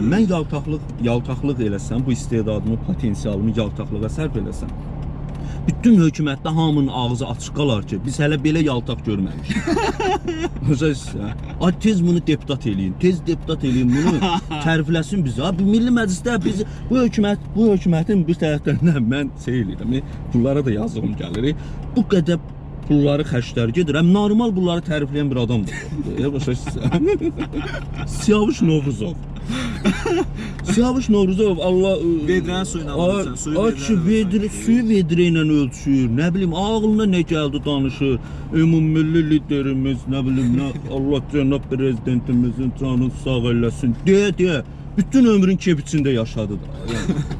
Mən yaltaqlıq eləsəm, bu istedadımı, potensialımı yaltaqlığa sərf eləsəm, bütün hökumətdə hamının ağzı açıq qalar ki, biz hələ belə yaltaq görməmişik. Başa düşürsən? Ay tez bunu deputat eləyin, tez deputat eləyin bunu, tərifləsin bizi. Ha, bu Milli Məclisdə biz bu hökumət, bu hökumətin bir tərəfdən də mən şey eləyirəm, pullara da yazığım gəlir. Bu qədər pulları xərclər gedir. Həm normal bunları tərifləyən bir adam da yoxdur. Başa düşürsən? Siyavuş Novruzov. Siyavuş Novruzov Allah Vedrənin suyu ilə ölçsən, suyu ay vedrə ki, ilə vedrə, ölçsən. suyu vedrə ilə ölçür. Nə bilim ağlına nə gəldi danışır. Ümummilli liderimiz, nə bilim nə Allah cənab prezidentimizin canını sağ eləsin deyə deyə bütün ömrün kef içində yaşadı da.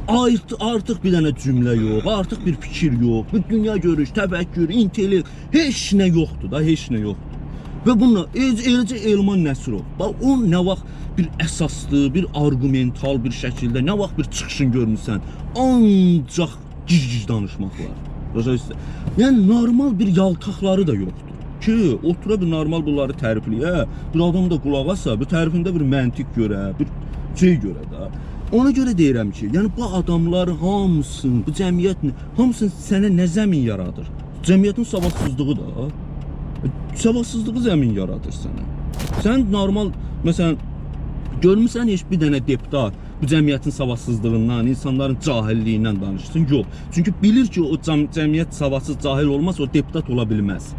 Yəni artıq bir dənə cümlə yox, artıq bir fikir yox, bir dünya görüş, təfəkkür, intellekt, heç nə yoxdur da, heç nə yoxdur. Və bununla eləcə Elman Nəsirov. Bax o nə vaxt bir əsaslı, bir arqumental bir şəkildə nə vaxt bir çıxışın görmüsən, ancaq gic-gic danışmaq var. Başa düşürsən? Yəni normal bir yaltaqları da yoxdur. Ki, otura bir normal bunları tərifləyə, bir adam da qulaq asa, bir tərifində bir məntiq görə, bir şey görə də. Ona görə deyirəm ki, yəni bu adamlar hamısını, bu cəmiyyət hamısını sənə nə zəmin yaradır? Cəmiyyətin savadsızlığı da. Savadsızlığı zəmin yaradır sənə. Sən normal məsələn görmüsən heç bir dənə deputat bu cəmiyyətin savadsızlığından, insanların cahilliyindən danışsın? Yox. Çünki bilir ki, o cəmiyyət savadsız, cahil olmaz, o deputat ola bilməz.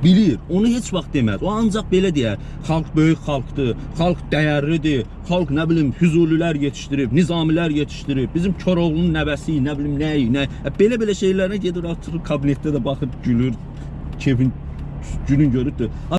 Bilir, onu heç vaxt deməz. O ancaq belə deyər: xalq böyük xalqdır, xalq dəyərlidir, xalq nə bilim Füzulilər yetişdirib, Nizamilər yetişdirib, bizim Koroğlunun nəvəsi, nə bilim nə, nə. Belə-belə şeylərə gedir, oturur kabinetdə də baxır, gülür, kefin günün görürdü.